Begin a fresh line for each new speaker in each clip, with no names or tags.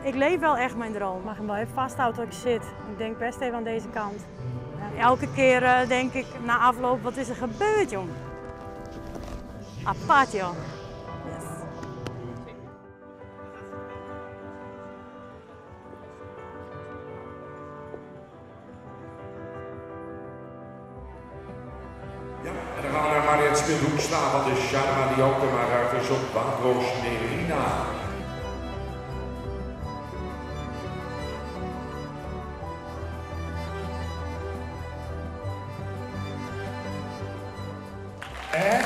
Ik leef wel echt mijn droom. Ik mag hem wel even vasthouden tot ik zit. Ik denk best even aan deze kant. Elke keer denk ik na afloop, wat is er gebeurd, jong? Apart, joh. Yes.
Ja, en dan gaan we naar Mariette Smit-Hoekstra van de Sharma die ook er maar uit is op Wandroos Nerina. En?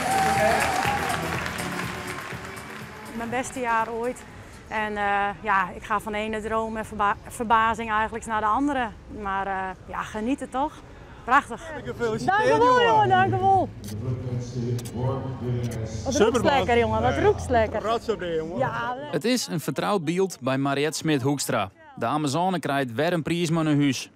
Mijn beste jaar ooit. En ja, ik ga van de ene droom en verbazing eigenlijk naar de andere. Maar ja, geniet het toch? Prachtig.
Gefeliciteerd,
Dank u wel,
jongen.
jongen, dank u wel. Wat
Super,
roekt
man.
lekker, jongen. Wat roekt lekker.
Trots op je, jongen.
Ja.
Het is een vertrouwd beeld bij Mariette Smit-Hoekstra. De Amazone krijgt weer een prijs met een huis.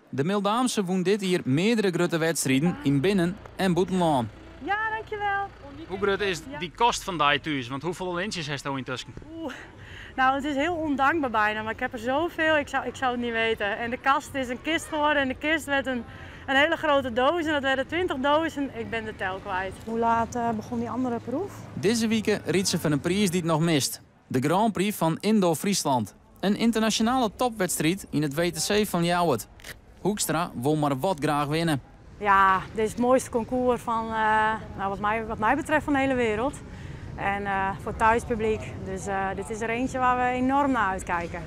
De Mildaamse won dit jaar meerdere grote wedstrijden in binnen- en buitenland.
Ja, dankjewel.
Hoe groot is die kost van die thuis? Want hoeveel lintjes heeft u intussen?
Oeh. Nou, het is heel ondankbaar bijna, maar ik heb er zoveel, ik zou het niet weten. En de kast is een kist geworden en de kist werd een hele grote doos en dat werden 20 dozen. Ik ben de tel kwijt. Hoe laat begon die andere proef?
Deze week riet ze van een prijs die het nog mist. De Grand Prix van Indoor Friesland. Een internationale topwedstrijd in het WTC van Ljouwert. Hoekstra wil maar wat graag winnen.
Ja, dit is het mooiste concours van, nou, wat mij betreft van de hele wereld. En voor het thuispubliek. Dus dit is er eentje waar we enorm naar uitkijken.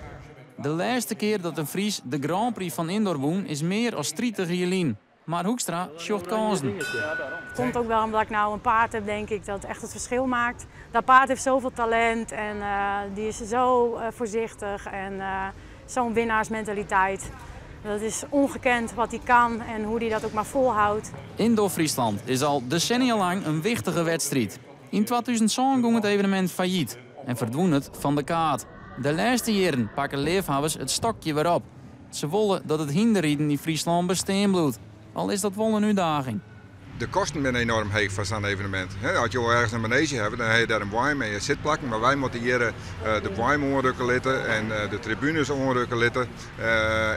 De laatste keer dat een Fries de Grand Prix van Indoor won is meer dan 30 jaar. Maar Hoekstra zocht kansen.
Het komt ook wel omdat ik nou een paard heb, denk ik, dat echt het verschil maakt. Dat paard heeft zoveel talent en die is zo voorzichtig en zo'n winnaarsmentaliteit. Dat is ongekend wat hij kan en hoe hij dat ook maar volhoudt.
Indoor Friesland is al decennia lang een wichtige wedstrijd. In 2007 ging het evenement failliet en verdwon het van de kaart. De laatste jaren pakken liefhebbers het stokje weer op. Ze willen dat het hinderrijden in Friesland bestaan blijft. Al is dat wel een uitdaging.
De kosten zijn enorm hoog van zo'n evenement. Als je wel ergens een manege hebt, dan heb je daar een boom en je zitplakken. Maar wij moeten hier de boom onrukken litten en de tribunes onrukken litten.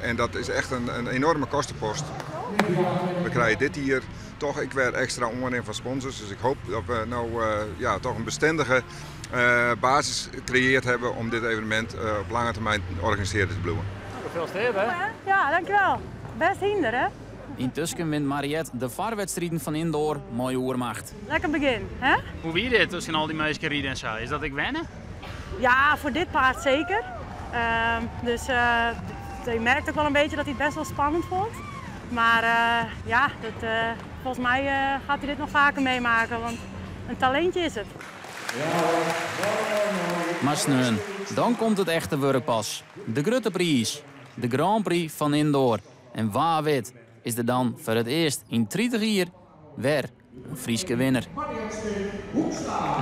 En dat is echt een enorme kostenpost. We krijgen dit hier toch ik weer extra onrin van sponsors. Dus ik hoop dat we nou toch een bestendige basis gecreëerd hebben om dit evenement op lange termijn te organiseren te blijven.
Gefeliciteerd, hè?
Ja, dankjewel. Best hinder, hè?
Intussen wint Mariette de vaarwedstrijden van Indoor mooie oermacht.
Lekker begin, hè?
Hoe wie dit tussen al die meisjes rijden en zo? Is dat ik wennen?
Ja, voor dit paard zeker. Dus je merkt ook wel een beetje dat hij het best wel spannend vond. Maar ja, volgens mij gaat hij dit nog vaker meemaken, want een talentje is het.
Maar sneun, dan komt het echte werk pas. De grote prijs, de Grand Prix van Indoor. En waar wit is er dan voor het eerst in 30 jaar weer een Frieske winnaar.
Mariette Smit-Hoekstra.